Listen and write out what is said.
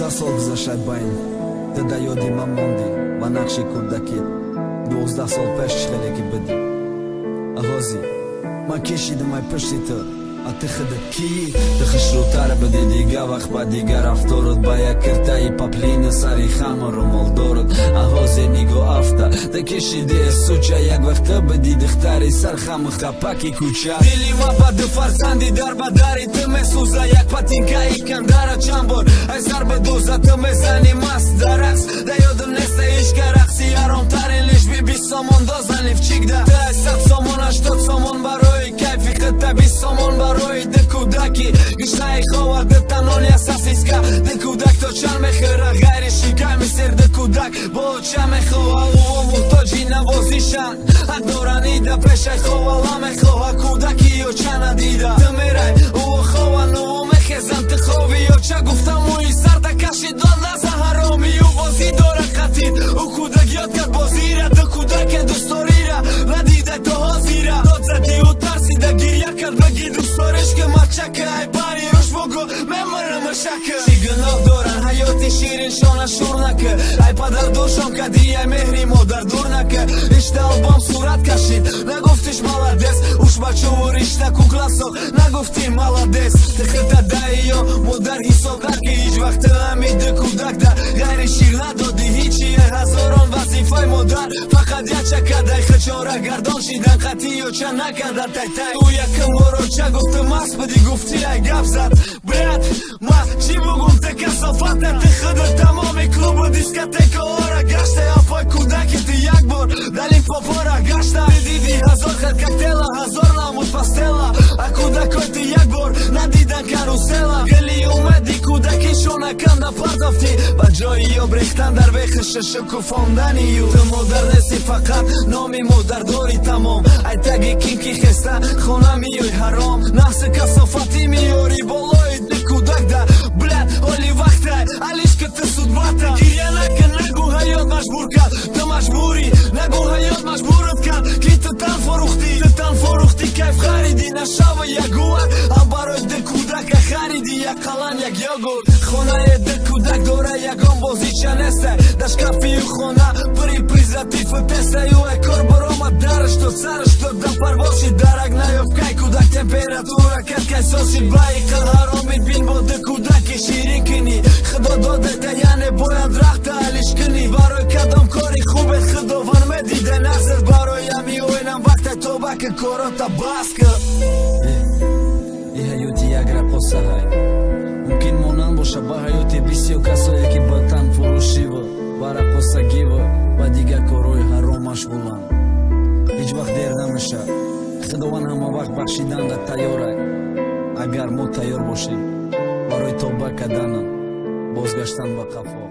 13 сол гузашт байн. Ту да ёди ман мондӣ ба нақши кӯдакӣ. 12 сол пеш чӣ хеле ки бидӣ. Аҳози ман кишидам ай пушти ту, а ту худат кӣ? Ту хушрӯтар бидӣ дига вақт, ба дига рафторат, ба як киртаи паплини сари хамру молдорат. Аҳозе нигоҳ афта, ту кишиди суча, як вақт ту бидӣ духтари сархаму хапаки кӯча. Дили ма ба ду фарзанди дар ба дари ту месӯза, як патинкаи кандара чанд бор ай сар бидӯза. Ту мезанӣ маст дар рақс, да ёдам неста ишка рақси ҳаромтарин лишби 20 сомон дозан лифчикда. Ту ай 100 сомон, 80 сомон барои кайфи худта, 20 сомон барои ду кӯдаки гишнаи хова, ду танон я сосиска. Ду кӯдак то чанд мехӯра ғайри шиками сер? Ду кӯдак бо ча мехоҳа? Ӯо муҳтоҷи навозишанд, ҳақ доранд ида пешай ховала мехоҳа. Кӯдаки ё ча надида? Ту мерай, ӯо хован, ӯо мехезан, ту хови ё ча гуфтам. Мӯи сарда кашид дод наза ҳароми. Ӯ бозӣ дора қатид, ӯ кӯдак ёд кард бозира. Ду кӯдаке дӯстдорира надида то ҳозира. Дод зади, ӯ тарсида гиря кард, баги дӯстдориш ки мачака. Ай бари руш бугу мемирам шака. Чӣ гуноҳ доран? Ҳаёти шириншона шур нака. Ай падар дуршон кади, ай меҳри модар дур нака. Ишта албом сурат кашид, нагуфтиш молодец. Уш бачуву ришта кукла сох, нагуфти молодец. Ту хита даиё модар ҳисоб наки. Ҳеҷ вақт ту ҳами ду кӯдак да ғайри шир надодӣ ҳичи. Ай ҳазорон вазифаи модар фақат яча кадай. Хичора гардон шидан қатъи ё ча накарда тай-тай. Ӯ якум боро ча гуфту маст будӣ, гуфтӣ ай гап зад. Брат, ма чӣ бугум, ту касофата. Ту худат тамоми клубу дискотекаҳора гашта. Апой кӯдаки ту як бор дар Лимпопора гашта. Ту диди ҳазор хел коктейла, ҳазор намуд пастела, а кӯдакои ту як бор надидан карусела. Гили умеди кӯдакишона канда партофтӣ ба ҷои об рехтан дар бехиша шукуфондани ю. Ту модар нестӣ, фақат номи модар дорӣ, тамом. Ай таги ким ки хеста хона миёй, ҳаром нафси касофатӣ меёрӣ болои ду кӯдак да. Блядь, ҳоли вақтай алишка ту судьба та. Гиря накун, нагӯ ҳаёт маҷбур кард, ту маҷбурӣ. Нагӯ ҳаёт маҷбурат кард, ки ту тан фурӯхтӣ. Ту тан фурӯхтӣ, кайф харидӣ, нашава ягуар, ам барои ду кӯдака хариди як қалам, як йогурт. Хонаи ду кӯдак дора ягон бозича неста, дар шкафию хона пури презервативу тестаю. Ай кор баромад, дараш дод, сараш дод, да парвоз шид, дарак наёфт кай кӯдак температура кард, кай сосид. Баиқал ҳароми бин бо ду кӯдаки ширин кунӣ. Худо додата, яъне бояд рахта алиш кунӣ. Барои кадом кори хубет Худованд медида назр? Барои ами оинам вақте тоба ки корота бас ки. И ҳаёти як раққосаҳай мумкин монанд боша ба ҳаёти бисёр касое, ки ба танфурӯшиву ба раққосагиву ба дигар корҳои ҳаром машғуланд. Ҳеҷ вақт дер намешавад. Худованд ҳама вақт бахшиданда тайёрай, агар мо тайёр бошем барои тобба кардану бозгаштан ба қафо.